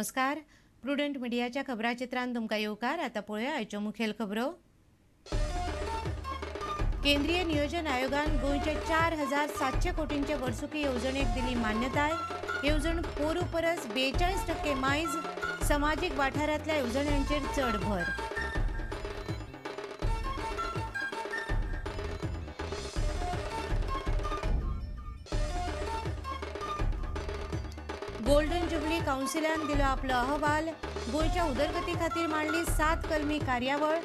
नमस्कार. प्रुडंट मिडियाच्या खबराचित्रांत तुमकां येवकार. आतां पळोवया आयच्यो मुखेल खबरो. केंद्रीय नियोजन आयोगान गोंयचे 4700 कोटींचे वर्सुकी येवजणेक दिली मान्यताय. येवजण पोरू परस 42% मायज. समाजीक वाठारांतल्या येवजण्यांचेर चड भर. गोल्डन जुबली काउन्सिलान दिलो आपलो अहवाल. गोंयच्या उदरगती खातीर मांडली 7 कलमी कार्यावळ.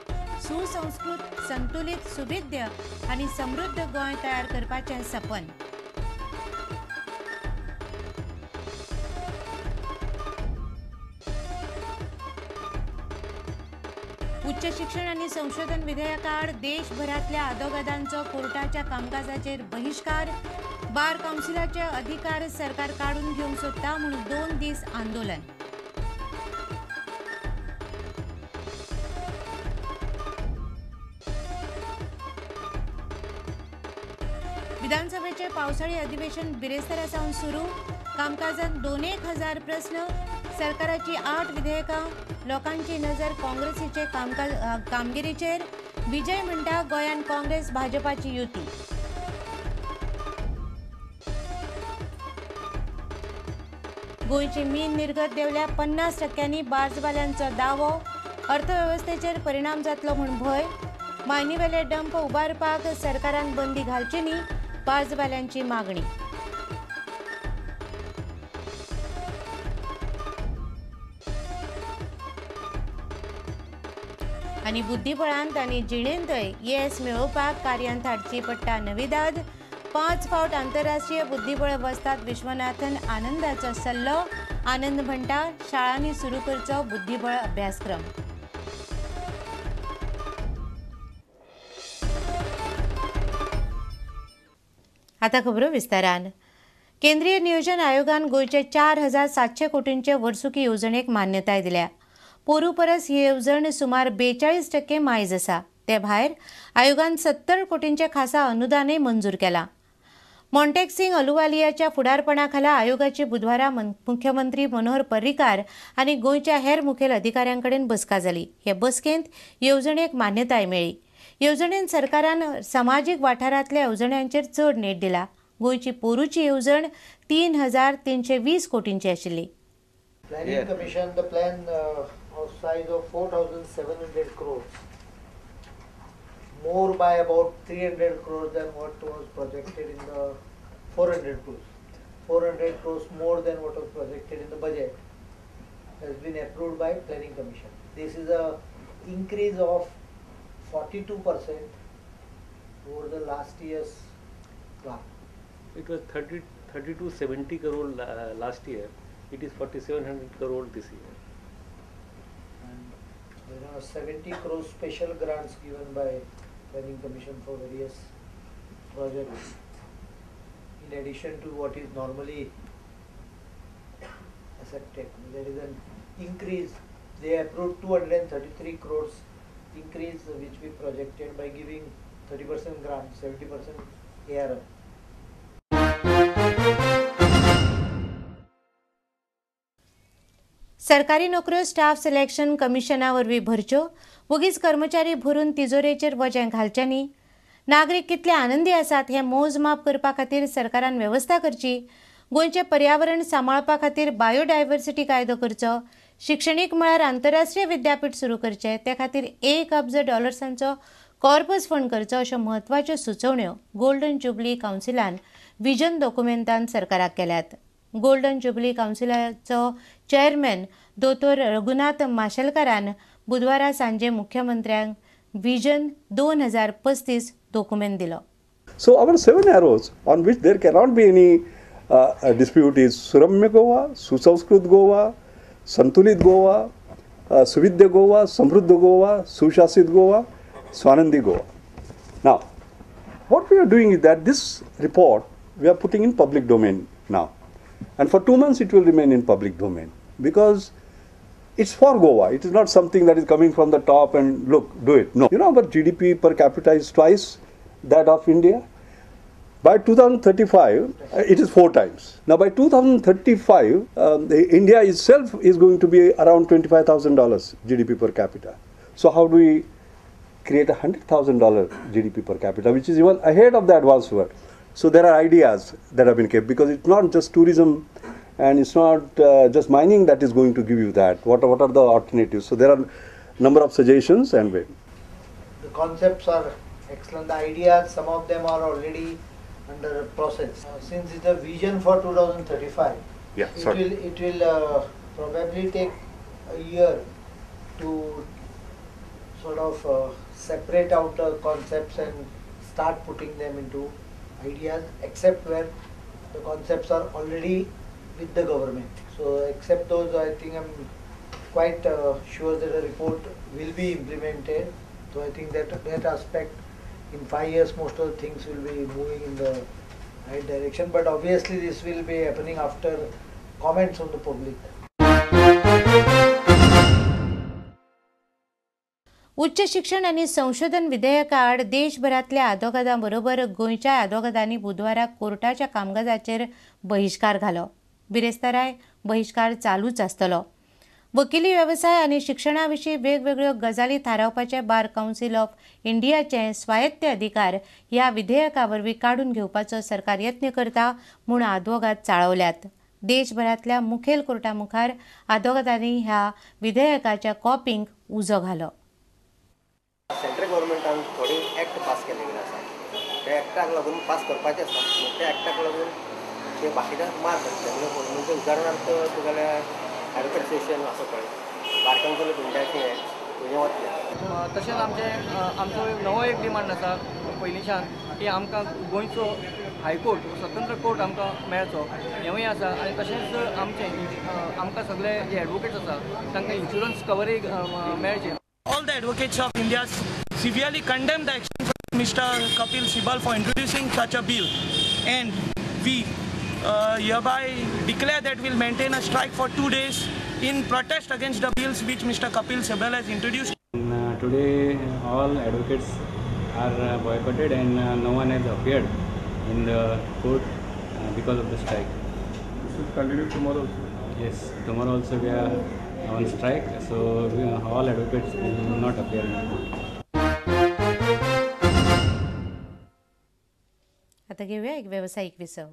सुसंस्कृत, संतुलित, सुविद्य आनी समृद्ध गोंय तयार करपाचें सपन. उच्च शिक्षण आनी संशोधन विधेयकाआड देशभरांतल्या आदोगादांचो कोर्टाच्या कामकाजाचेर बहिश्कार. बार काउन्सिलाचे अधिकार सरकार काडून घेवंक सोदता म्हूण 2 दीस आंदोलन. विधानसभेचे पावसाळी अधिवेशन बिरेस्तारा सावन सुरू. कामकाजात 2,000 प्रस्न. सरकाराची 8 विधेयकां. लोकांची नजर काँग्रेसीचे कामगिरीचेर. विजय म्हणटा गोंयांत काँग्रेस भाजपाची युती. गोंयची मीन निर्गत देंवल्या 50% बार्जवाल्यांचो दावो. अर्थवेवस्थेचेर परिणाम जातलो म्हूण भंय. मायनीवेले डंप उबारपाक सरकारान बंदी घालची न्ही, बार्जवाल्यांची मागणी. आनी बुद्धिबळांत आनी जिणेंतय येस मेळोवपाक कार्यांत हाडची पडटा नविदाद. 5 फावट आंतरराष्ट्रीय बुद्धिबळ वस्ताद विश्वनाथन आनंदाचो सल्लो. आनंद म्हणटा शाळांनी सुरू करचो बुद्धिबळ अभ्यासक्रम. आता खबरो विस्तारान. केंद्रीय नियोजन आयोगान गोंयचे 4700 कोटींचे वर्सुकी येवजणेक मान्यताय दिल्या. पोरू परस ही येवजण सुमार 42% मायज आसा. ते भायर आयोगान 70 कोटींचे खासा अनुदानय मंजूर केलां. मॉन्टेक सिंग अलुवालियाच्या फुडारपणाखाला आयोगाची बुधवारा मुख्यमंत्री मनोहर पर्रीकार आनी गोंयच्या हेर मुखेल अधिकाऱ्यां कडेन बसका जाली. हे बसकेंत येवजणेक मान्यताय मेळ्ळी. येवजणेन सरकारान समाजीक वाठारांतल्या येवजण्यांचेर चड नेट दिला. गोंयची पोरूची येवजण 3320 कोटींची आशिल्ली. Planning Commission, the plan of size of 4700 crores, more by about 300 crores than what was projected in the 400 crores. 400 crores more than what was projected in the budget has been approved by Planning Commission. This is a increase of 42% over the last year's plan. It was 3270 crore last year. It is 4700 crore this year. And there are 70 crore special grants given by Planning Commission for various projects in addition to what is normally accepted. There is an increase. They approved 233 crores increase which we projected by giving 30% grant, 70% ARM. सरकारी नोकऱ्यो staff selection कमिशना वरवीं भरच्यो. वगीच कर्मचारी भरून तिजोरेचेर वजें घालचें न्ही. नागरीक कितले आनंदी आसात हें मोजमाप करपा खातीर सरकारान वेवस्था करची. गोंयचें पर्यावरण सांबाळपा खातीर बायोडायव्हर्सिटी कायदो करचो. शिक्षणीक मळार आंतरराष्ट्रीय विद्यापीठ सुरू करचें. ते खातीर 1 अब्ज डॉलर्सांचो कॉर्पस फंड करचो अश्यो म्हत्वाच्यो सुचोवण्यो गोल्डन जुबली काउन्सिलान विजन दोकुमेंतान सरकाराक केल्यात. गोल्डन जुबली काउन्सिलाचो चेअरमॅन दोतोर रघुनाथ माशेलकारान बुधवारा सांजे मुख्यमंत्र्यांक विजन 2035 दोकुमेंत दिलो. So our 7 arrows on which there cannot be any dispute is Suramya Goa, Susanskrit Goa, Santulit Goa, Suvidya Goa, Samruddha Goa, Sushasit Goa, Swanandi Goa. Now, what we are doing is that this report we are putting in public domain now. And for 2 months it will remain in public domain because it's for Goa. It is not something that is coming from the top and look, do it. No. You know, our GDP per capita is twice that of India. By 2035, it is 4 times. Now by 2035, India itself is going to be around $25,000 GDP per capita. So how do we create $100,000 GDP per capita, which is even ahead of the advanced world? So there are ideas that have been kept, because it's not just tourism and it's not just mining that is going to give you that. What are the alternatives? So there are number of suggestions and ways. The concepts are excellent. The ideas, some of them are already under process. Since it's a vision for 2035, yeah, it will probably take a year to sort of separate out the concepts and start putting them into ideas, except where the concepts are already with the government. So except those, I think I'm quite sure that the report will be implemented. So I think that that aspect, in 5 years, most of the things will be moving in the right direction. But obviously this will be happening after comments from the public. उच्च शिक्षण आनी संशोधन विधेयका आड देशभरांतल्या आदवोगादां बरोबर गोंयच्या आदवोगादांनी बुधवारा कोर्टाच्या कामकाजाचेर बहिश्कार घालो. बिरेस्ताराय बहिश्कार चालूच आसतलो. वकिली वेवसाय आनी शिक्षणा विशीं वेगवेगळ्यो गजाली थारावपाचे बार कावन्सील ऑफ इंडियाचे स्वायत्त अधिकार ह्या विधेयका वरवीं काडून घेवपाचो सरकार यत्न करता म्हूण आदवोगाद चाळवल्यात. देशभरांतल्या मुखेल कोर्टा मुखार आदवोगादांनी ह्या विधेयकाच्या कॉपींक उजो घालो. सेंट्रल गव्हर्मेंटान थोडे एक्ट पास केलेले आसा, त्या एक्टाक लागून पास करपाचे आसा, त्या एक्टाक लागून ते बाकीच्या मार पडटा. म्हणजे उदाहरणार्थ तुगेले एडवोकेट एसोसिएशन आसा पळय, बार कावन्सील ऑफ इंडियाचें हें वतलें. तशेंच आमचो नवो एक डिमांड आसा पयलींच्यान की आमकां गोंयचो हायकोर्ट स्वतंत्र कोर्ट आमकां मेळचो हेंवूय आसा. आनी तशेंच आमचें आमकां सगळे जे एडवोकेट्स आसा तांकां इन्शुरन्स कवरेज मेळचें. All the advocates of India severely condemn the actions of Mr. Kapil Sibal for introducing such a bill, and we hereby declare that we'll maintain a strike for 2 days in protest against the bills which Mr. Kapil Sibal has introduced. And, today all advocates are boycotted and no one has appeared in the court because of the strike. This will continue tomorrow also? Yes, tomorrow also we are on strike, so all advocates will not appear in court. आता घेऊया एक व्यावसायिक विसव.